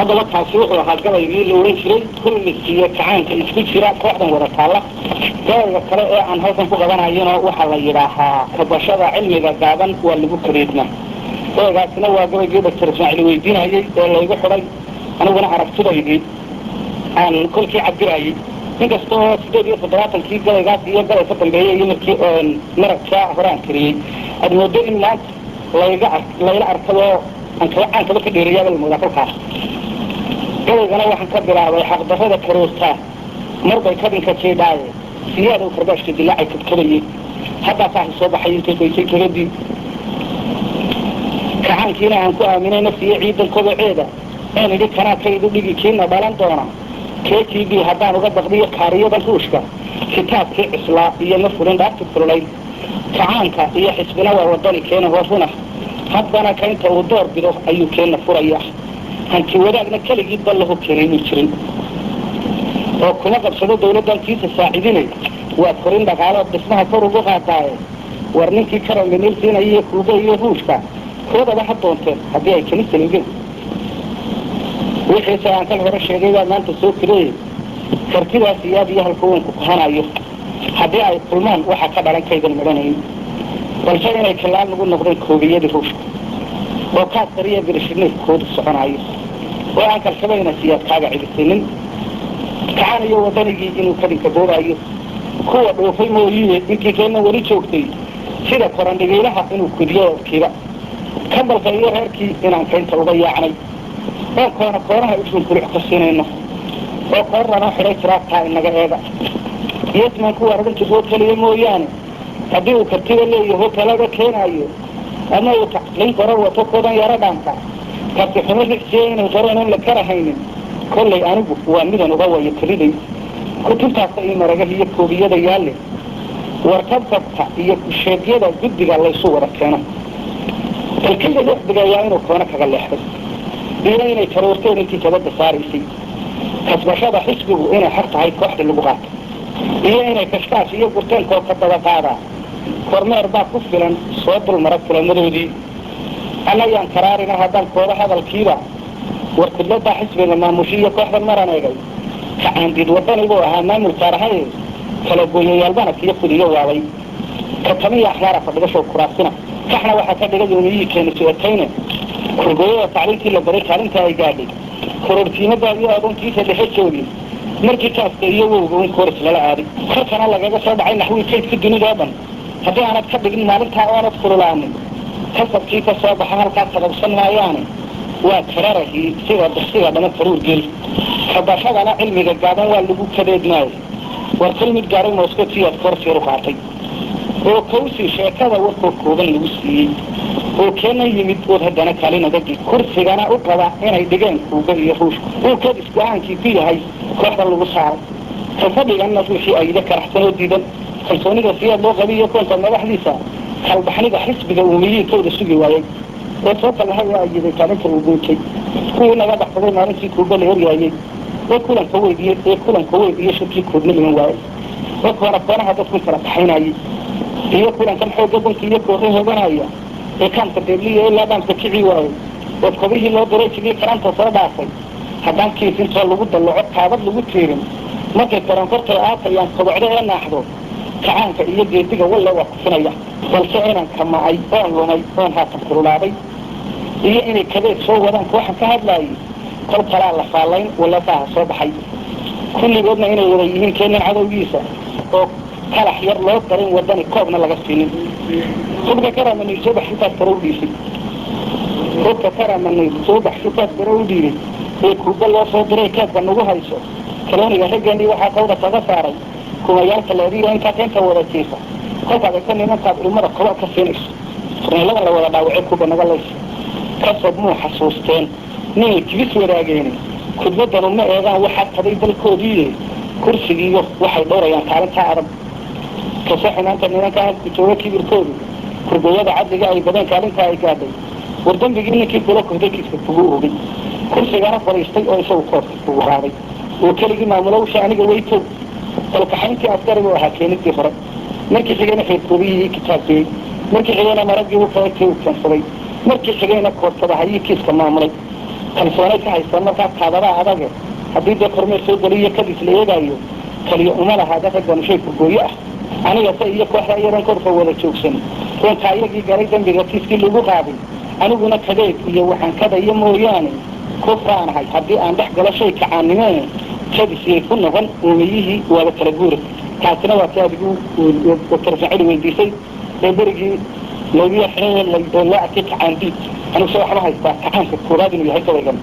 Haddaba kaasi wuxuu ahaa gabaygii la ohan jiray Kulmiskiiyo kacaanka isku jira kooxdan wada taalla. Gabayga kale ee aan halkan ku qabanayona waxaa la yidhaahaa Kabashada Cilmiga Gaaban Waa Lagu Kareedmaa. Gabaygaasina waa gabaygii Doctor Ismaaciil weydiinayey ee laygu xidhay, aniguna aragtidaydii aan kolkii cabirayey, inkastoo 78-kii gabaygaas iyo gabay ka dambeeyey iyo markii maragkaa hore aan kariyey aad moodo in maanta layga layla arkayoo aan kaba caankaba ka dheereeyaaba la moodaa kolkaas. Gabaygana waxaan ka bilaabay: xaqdarrada karoortaa marbay kadinka jiidhaaye, Siyaadow karbaashka dilaacay kabkabayey, haddaasaa soo baxay intay qoysay kabadii. Kacaankiina aan ku aaminay nafsiyo ciidan kobaceeda, een idhi kanaa kaydu dhigi kiina dhalan doona. KGB haddaan uga baqdiyo kaariyadan Ruushka, kitaabkii cuslaa iyo ma fulin dhaarti kululayn. Kacaanka iyo xisbina waa wadani keena hooruna, haddana kaynta uu door bido ayuu keenna furaya. Hanti wadaagna keligii dal laho keenay muu jirin, oo kuma qabsado dawladdan kiisa saacidinay. Waa korin dhaqaalood dhismaha kor ugu qaadaaye. War ninkii karanganil siinaya Kuuba iyo Ruushka koodaba ha doonteen haddii ay kani saliigeen. Wixiise aan kal hore sheegay baa maanta soo kireeyey kartidaas Iyaad iyo halkuwanku kuhanayo. Haddii ay kulmaan waxaa ka dhalan kaydan midhanayn, balse inay kalaan nagu noqdeen koobiyadii Ruushka oo kaasariya Birishneefkoodu soconayo, oo aan kalkabayna Siyaad kaaga cidisinin. Kacaan iyo wadanigii inuu kadinka boobaayo, kuwa dhoofay mooyiye intii keenna weli joogtay, sida korandhigiilaha inuu kudiyo odkiiba. Kambalka iyo reerkii inaan kaynta uga yaacnay, oo koona koonaha ishuun kuluc ka siinayno, oo koorranoo xidhay tiraabtaa inaga eega. Yesman kuwa odhan jiroo keliya mooyaane, haddii uu kartida leeyaho talada keenaayo ama uu tacliin korar wato kodan yaro dhaanta, karti xumo rixsiya inay qoreen oon la karahaynin. Kollay anigu waa midan uga wayo keliday kutubtaasa io maragaha iyo koobiyada yaalle. Warkabkabka iyo kusheegyada guddiga laysu wada keeno, balkida lixdigayaa inuu koona kaga leexday, iyo inay karoorteen intii kabadda saaraysay. Kasbashada xisbigu inay xaq tahay kooxdii lagu qaato, iyo inay kashkaash iyo gurteen koo ka daba qaadaa. Kormeer baa ku filan soo dulmara kulamadoodii. Annayaan karaarina haddaan kooda hadalkiiba. War kudladaa xisbiga maamushi iyo kooxdan maran eegay, kacaandiid wadanibuu ahaa maamulkaarahaye. Kala gooyayaalbana kiyo kudiyo waabay katamiya axmaara fadhigashow kuraasina. Kaxna waxaa ka dhigay yoomiyihii keeni su-etayne. Kurgooyada tacliintii la baray kaalinta ay gaadhay, korortiimadaa iyo adoonkiisa dhexe joogin markii kaaska iyo wowga un kooris lala aaday, korkana lagaga soo dhacay naxwii kaydka dunida oo dhan. Haddii aanad ka dhigin maalintaa oonad kululaanin, kasabkii ka soo baxa halkaa sababsan maayaane. Waa kararahii sida duqsiga dhama karuur geli. Kabashadana cilmiga gaaban waa lagu kadeedmaayo. War kal mid gaaray Mosco tiyaad koorsiir u qaatay, oo kawsi sheekada warkoo kooban lagu siiyey, oo keena yimid ood haddana kaalin adagi kursigana u qaba inay dhigeen Kuuba iyo Ruushku, uu kadis go-aankii ku yahay kooxda lagu saaray. Kalfadhiganna ruuxii ayda karaxsan oo diidan kalsoonida Siyaad loo qabiyo koonka madaxdiisa, kalbaxnida xisbiga uumiyihii kowda sugi waayey oo soo kallahay oo ayiday kaalinta uu guuntay. Kuwii naga baxsaday maalintii Kuuba la horyaayey, ee kulanka weyd ee kulanka weyd iyo shirkii koodna iman waayey, ee koona koonaha dadku kala kaxaynayay, iyo kulankan xoogga danka iyo kooxi hoganaya, ee kaamka deebliya ilaa dhaamka kici waayey, oo kobihii loo diray jigii karaanta soo dhaafay. Haddaan kiis intoo lagu dallaco kaabad lagu tiirin, markay koronkortay aatayaan kobocdo ee naaxdo, kacaanka iyo geediga walle waa kufinaya. Balse inaan kama'ay oon lumay oon haatan kululaaday, iyo inay kabeed soo wadaan kooxan ka hadlaayay, kol kalaa la faallayn walle daaha soo baxay. Kulligoodna inay wada yihiin keenan cadowgiisa, oo kalax yar loo darin wadani koobna laga siinin. Hubka karamanay soo bax shukaas kare u dhiisay, hubka karamanay soo bax shukaas kare u dhiibay, ee Kuuba loo soo diray keebka nagu hayso. Kalooniga raggeenii waxaa kawda kaga saaray kumayaalka leediyo intaa keynta wada jiifa. Kolkaad egta nimankaad ilmada koba ka siinayso, furneelada la wada dhaawacay Kuuba naga laysa. Kasab muu xasuusteen ninay kibis wadaageeni? Kudladanu ma eegaan waxaa taday dalkoodiiye, kursigiiyo waxay dhowrayaan kaalintaa adag. Kase xumaanta nimanka halku jooga kibirkoodu, kurgooyada cadliga ay badeen kaalinta ay gaadhay. War dembigii ninkii kula kohday kiiska kugu oogay, kursigana fadhiistay oo isagu koorka kugu qaaday, oo keligii maamulo wusha aniga weytow. Kalkaxayntii askarigu ahaa keenidii hore, markii xigayna xeerkoobiyihii kitaabkeeyey, markii xigayna maraggii u kala kii u keensaday, markii xigayna koortabahayii kiiska maamulay. Kalsoonay ka haystaan markaa kaadadaa adage, haddii dee kormeer soo geliyo kadis la eegaayo, kaliyo uma lahaada ragganu shay kurgooyo ah. Aniga se iyo kooxda iyadan korka wada joogsan, runka iyagii galay dambiga kiiskii lagu qaadin, aniguna kadeed iyo waxaan kadayo mooyaane kufraanahay haddii aan dhex galo shay kacaannimee, kadisiyay ku noqon uumiyihii waaba kala guura. Taasina waa ti adigu Doctor Saciid weydiisay ee berigii laygu xidhan loo arkay kacaandiid. Anigu se waxba haystaa kacaanka koobaad inuu yahay gabaygan.